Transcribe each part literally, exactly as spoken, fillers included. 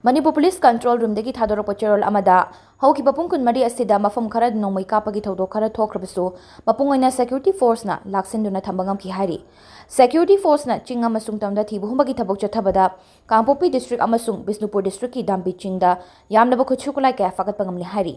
Manipur police control ꯔꯨꯝꯗꯒꯤ ꯊꯥꯗꯣꯔꯛꯄ ꯆꯦꯔꯣꯜ ꯑꯃꯗ, ꯍꯧꯈꯤꯕ ꯄꯨꯡ ꯀꯨꯟꯃꯔꯤ ꯑꯁꯤꯗ ꯃꯐꯝ ꯈꯔꯗ ꯅꯣꯡꯃꯩ ꯀꯥꯞꯄꯒꯤ ꯊꯧꯗꯣꯛ ꯈꯔ ꯊꯣꯛꯈ꯭ꯔꯕꯁꯨ, ꯃꯄꯨꯡ ꯑꯣꯏꯅ ꯁꯦꯀ꯭ꯌꯨꯔꯤꯇꯤ ꯐꯣꯔꯁꯅ ꯂꯥꯛꯁꯤꯟꯗꯨꯅ ꯊꯝꯕ ꯉꯝꯈꯤ ꯍꯥꯏꯔꯤ꯫ ꯁꯦꯀ꯭ꯌꯨꯔꯤꯇꯤ ꯐꯣꯔꯁꯅ ꯆꯤꯡ ꯑꯃꯁꯨꯡ ꯇꯝꯗ ꯊꯤꯕ ꯍꯨꯝꯕꯒꯤ ꯊꯕꯛ ꯆꯠꯊꯕꯗ, ꯀꯥꯡꯄꯣꯛꯄꯤ ꯗꯤꯁꯇ꯭ꯔꯤꯛ ꯑꯃꯁꯨꯡ ꯕꯤꯁꯅꯨꯄꯨꯔ ꯗꯤꯁꯇ꯭ꯔꯤꯛꯀꯤ ꯗꯥꯝꯕꯤ ꯆꯤꯡꯗ ꯌꯥꯝꯂꯕ ꯈꯨꯠꯁꯨ ꯈꯨꯠꯂꯥꯏ ꯀꯌꯥ ꯐꯥꯒꯠꯄ ꯉꯝꯂꯦ ꯍꯥꯏꯔꯤ꯫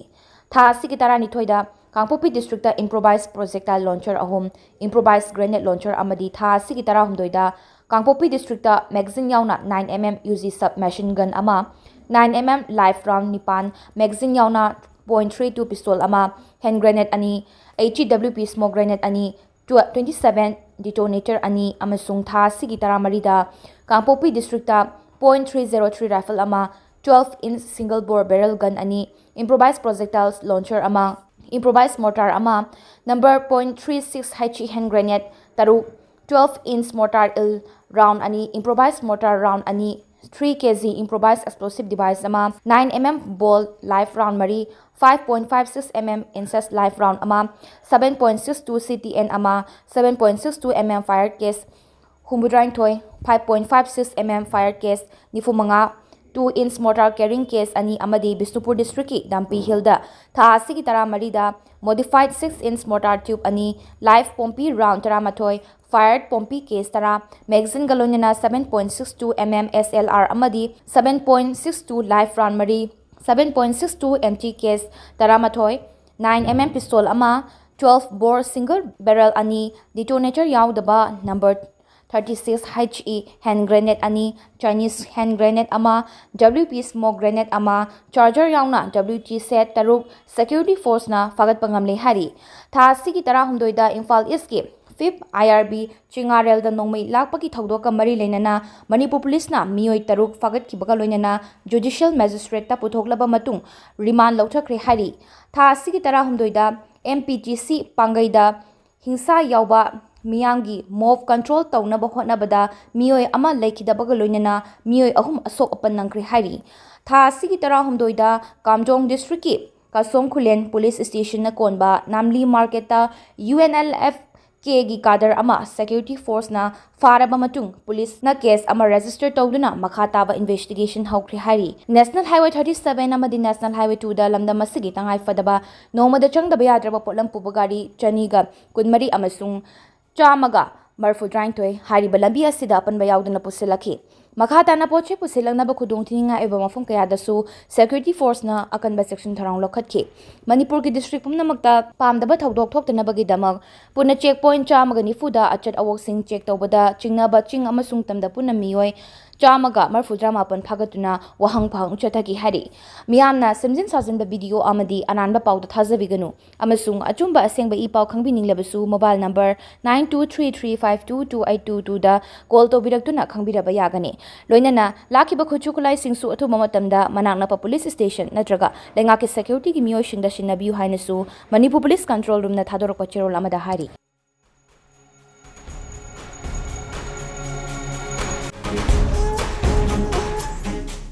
ꯊꯥ ꯑꯁꯤꯒꯤ ꯇꯔꯥꯅꯤꯊꯣꯏꯗ ꯀꯥꯡꯄꯣꯛꯄꯤ ꯗꯤꯁꯇ꯭ꯔꯤꯛꯇ ꯏꯝꯄ꯭ꯔꯣꯚꯥꯏꯖ ꯄ꯭ꯔꯣꯖꯦꯛꯇꯥꯏꯜ ꯂꯣꯟꯆꯔ ꯑꯍꯨꯝ, ꯏꯝꯄ꯭ꯔꯣꯚꯥꯏꯖ ꯒ꯭ꯔꯦꯅꯦꯗ ꯂꯣꯟꯆꯔ ꯑꯃꯗꯤ ꯊꯥ ꯑꯁꯤꯒꯤ ꯇꯔꯥꯍꯨꯝꯗꯣꯏꯗ ꯀꯥꯡꯄꯣꯛꯄꯤ ꯗꯤꯁꯇ꯭ꯔꯤꯛꯇ ꯃꯦꯒꯥꯖꯤꯟ ꯌꯥꯎꯅ nine M M U G sub machine gun ꯑꯃ, nine M M live round ꯅꯤꯄꯥꯟ, ꯃꯦꯒꯥꯖꯤꯟ ꯌꯥꯎꯅ point three two pistol ꯑꯃ, hand grenade ꯑꯅꯤ, H E W P smoke grenade ꯑꯅꯤ, twenty seven detonator ꯑꯅꯤ ꯑꯃꯁꯨꯡ ꯊꯥ ꯑꯁꯤꯒꯤ ꯇꯔꯥꯃꯔꯤꯗ ꯀꯥꯡꯄꯣꯛꯄꯤ district point three zero three rifle ꯑꯃ, twelve inch single bore barrel gun ꯑꯅꯤ, improvised projectiles launcher ꯑꯃ, improvised mortar ꯑꯃ, number point three six H E hand grenade ꯇꯔꯨꯛ, twelve inch mortar ill round ꯑꯅꯤ, improvised mortar round ꯑꯅꯤ, three K G improvised explosive device ꯑꯃ, nine M M ball live round ꯃꯔꯤ, five point five six M M inches live round ꯑꯃ, seven point six two C T N ꯑꯃ, seven point six two M M fire case ꯍꯨꯝꯐꯨꯇꯔꯥꯅꯤꯊꯣꯏ, five point five six M M fire case ꯅꯤꯐꯨꯃꯉꯥ, two inch mortar carrying case ꯑꯅꯤ ꯑꯃꯗꯤ ꯕꯤꯁꯅꯨꯄꯨꯔ ꯗꯤꯁꯇ꯭ꯔꯤꯛꯀꯤ ꯗꯥꯝꯄꯤ ꯍꯤꯜꯗ ꯊꯥ ꯑꯁꯤꯒꯤ ꯇꯔꯥꯃꯔꯤꯗ modified six inch mortar tube ꯑꯅꯤ, live Pompey round ꯇꯔꯥꯃꯥꯊꯣꯏ, fired Pompey case ꯇꯔꯥ, magazine ꯒ ꯂꯣꯏꯅꯅ seven point six two M M S L R ꯑꯃꯗꯤ seven point six two live round ꯃꯔꯤ, seven point six two empty case ꯇꯔꯥꯃꯥꯊꯣꯏ, nine M M pistol ꯑꯃ, twelve bore single barrel ꯑꯅꯤ, detonator ꯌꯥꯎꯗꯕ number thirty six H E hand grenade ꯑꯅꯤ, Chinese hand grenade ꯑꯃ, W P smoke grenade ꯑꯃ, charger ꯌꯥꯎꯅ W T set ꯇꯔꯨꯛ security force ꯅ ꯐꯥꯒꯠꯄ ꯉꯝꯂꯦ ꯍꯥꯏꯔꯤ꯫ ꯊꯥ ꯑꯁꯤꯒꯤ ꯇꯔꯥꯍꯨꯝꯗꯣꯏꯗ ꯏꯝꯐꯥꯜ ꯏꯁꯀꯤ fifth I R B ꯆꯤꯉꯥꯔꯦꯜꯗ ꯅꯣꯡꯃꯩ ꯂꯥꯛꯄꯒꯤ ꯊꯧꯗꯣꯛꯀ ꯃꯔꯤ ꯂꯩꯅꯅ ꯃꯅꯤꯄꯨꯔ ꯄꯨꯂꯤꯁꯅ ꯃꯤꯑꯣꯏ ꯇꯔꯨꯛ ꯐꯥꯒꯠꯈꯤꯕꯒ ꯂꯣꯏꯅꯅ judicial magistrate ꯇ ꯄꯨꯊꯣꯛꯂꯕ ꯃꯇꯨꯡ remand ꯂꯧꯊꯈ꯭ꯔꯦ ꯍꯥꯏꯔꯤ꯫ ꯊꯥ ꯑꯁꯤꯒꯤ ꯇꯔꯥꯍꯨꯝꯗꯣꯏꯗ M P T C ꯄꯥꯡꯒꯩꯗ ꯍꯤꯡꯁꯥ ꯌꯥꯎꯕ ꯃꯤꯌꯥꯝꯒꯤ mob control ꯇꯧꯅꯕ ꯍꯣꯠꯅꯕꯗ ꯃꯤꯑꯣꯏ ꯑꯃ ꯂꯩꯈꯤꯗꯕꯒ ꯂꯣꯏꯅꯅ ꯃꯤꯑꯣꯏ ꯑꯍꯨꯝ ꯑꯁꯣꯛ ꯑꯄꯟ ꯅꯪꯈ꯭ꯔꯦ ꯍꯥꯏꯔꯤ꯫ ꯊꯥ ꯑꯁꯤꯒꯤ ꯇꯔꯥꯍꯨꯝꯗꯣꯏꯗ ꯀꯥꯝꯖꯣꯡ ꯗꯤꯁꯇ꯭ꯔꯤꯛꯀꯤ ꯀꯁꯣꯝ ꯈꯨꯂꯦꯟ ꯄꯨꯂꯤꯁ ꯁ꯭ꯇꯦꯁꯟꯅ ꯀꯣꯟꯕ ꯅꯥꯝꯂꯤ ꯃꯥꯔꯀꯦꯠꯇ U N L F ꯀꯦꯒꯤ ꯀꯥꯗꯔ ꯑꯃ ꯁꯦꯀ꯭ꯌꯨꯔꯤꯇꯤ ꯐꯣꯔꯁꯅ ꯐꯥꯔꯕ ꯃꯇꯨꯡ ꯄꯨꯂꯤꯁꯅ ꯀꯦꯁ ꯑꯃ ꯔꯦꯖꯤꯁꯇꯔ ꯇꯧꯗꯨꯅ ꯃꯈꯥ ꯇꯥꯕ ꯏꯟꯚꯦꯁꯇꯤꯒꯦꯁꯟ ꯍꯧꯈ꯭ꯔꯦ ꯍꯥꯏꯔꯤ꯫ ꯅꯦꯁꯅꯦꯜ ꯍꯥꯏꯋꯦ thirty seven ꯑꯃꯗꯤ ꯅꯦꯁꯅꯦꯜ ꯍꯥꯏꯋꯦ ꯇꯨꯗ ꯂꯝꯗꯝ ꯑꯁꯤꯒꯤ ꯇꯉꯥꯏ ꯐꯗꯕ ꯅꯣꯡꯃꯗ ꯆꯪꯗꯕ ꯌꯥꯗ꯭ꯔꯕ ꯄꯣꯠꯂꯝ ꯄꯨꯕ ꯒꯥꯔꯤ ꯆꯅꯤꯒ ꯀꯨꯟꯃꯔꯤ ꯑꯃꯁꯨꯡ ꯆꯥꯝꯃꯒ ꯃꯔꯐꯨꯇꯔꯥꯅꯤꯊꯣꯏ ꯍꯥꯏꯔꯤꯕ ꯂꯝꯕꯤ ꯑꯁꯤꯗ ꯑꯄꯟꯕ ꯌꯥꯎꯗꯅ ꯄꯨꯁꯤꯜꯂꯛꯈꯤ꯫ ꯃꯈꯥ ꯇꯥꯅ ꯄꯣꯠ ꯆꯩ ꯄꯨꯁꯤꯜꯂꯛꯅꯕ ꯈꯨꯗꯣꯡꯊꯤꯅꯤꯡꯉꯥꯏ ꯑꯣꯏꯕ ꯃꯐꯝ ꯀꯌꯥꯗꯁꯨ ꯁꯦꯀ꯭ꯌꯨꯔꯤꯇꯤ ꯐꯣꯔꯁꯅ ꯑꯀꯟꯕ ꯆꯦꯛꯁꯤꯟ ꯊꯧꯔꯥꯡ ꯂꯧꯈꯠꯈꯤ꯫ ꯃꯅꯤꯄꯨꯔꯒꯤ ꯗꯤꯁꯇ꯭ꯔꯤꯛ ꯄꯨꯝꯅꯃꯛꯇ ꯄꯥꯝꯗꯕ ꯊꯧꯗꯣꯛ ꯊꯣꯛꯇꯅꯕꯒꯤꯗꯃꯛ ꯄꯨꯟꯅ ꯆꯦꯛ ꯄꯣꯏꯟꯠ ꯆꯥꯝꯃꯒ ꯅꯤꯐꯨꯗ ꯑꯆꯠ ꯑꯋꯣꯛꯁꯤꯡ ꯆꯦꯛ ꯇꯧꯕꯗ ꯆꯤꯡꯅꯕ ꯆꯤꯡ ꯑꯃꯁꯨꯡ ꯇꯝꯗ ꯄꯨꯟꯅ ꯃꯤꯑꯣꯏ ꯆꯥꯝꯃꯒ ꯃꯔꯐꯨꯇꯔꯥ ꯃꯥꯄꯟ ꯐꯥꯒꯠꯇꯨꯅ ꯋꯥꯍꯪ ꯄꯥꯎꯍꯪ ꯆꯠꯊꯈꯤ ꯍꯥꯏꯔꯤ꯫ ꯃꯤꯌꯥꯝꯅ ꯁꯦꯝꯖꯤꯟ ꯁꯥꯖꯤꯟꯕ ꯚꯤꯗꯤꯑꯣ ꯑꯃꯗꯤ ꯑꯔꯥꯟꯕ ꯄꯥꯎꯗ ꯊꯥꯖꯕꯤꯒꯅꯨ ꯑꯃꯁꯨꯡ ꯑꯆꯨꯝꯕ ꯑꯁꯦꯡꯕ ꯏ ꯄꯥꯎ ꯈꯪꯕꯤꯅꯤꯡꯂꯕꯁꯨ mobile number nine two three three five two two eight two two ꯗ ꯀꯣꯜ ꯇꯧꯕꯤꯔꯛꯇꯨꯅ ꯈꯪꯕꯤꯔꯕ ꯌꯥꯒꯅꯤ꯫ ꯂꯣꯏꯅꯅ ꯂꯥꯛꯈꯤꯕ ꯈꯨꯠꯁꯨ ꯈꯨꯠꯂꯥꯏꯁꯤꯡꯁꯨ ꯑꯊꯨꯕ ꯃꯇꯝꯗ ꯃꯅꯥꯛ ꯅꯛꯄ ꯄꯨꯂꯤꯁ ꯁ꯭ꯇꯦꯁꯟ ꯅꯠꯇ꯭ꯔꯒ ꯂꯩꯉꯥꯛꯀꯤ ꯁꯦꯀ꯭ꯌꯨꯔꯤꯇꯤꯒꯤ ꯃꯤꯑꯣꯏꯁꯤꯡꯗ ꯁꯤꯟꯅꯕꯤꯌꯨ ꯍꯥꯏꯅꯁꯨ ꯃꯅꯤꯄꯨꯔ ꯄꯨꯂꯤꯁ ꯀꯟꯇ꯭ꯔꯣꯜ ꯔꯨꯝꯅ ꯊꯥꯗꯣꯔꯛꯄ ꯆꯦꯔꯣꯜ ꯑꯃꯗ ꯍꯥꯏꯔꯤ꯫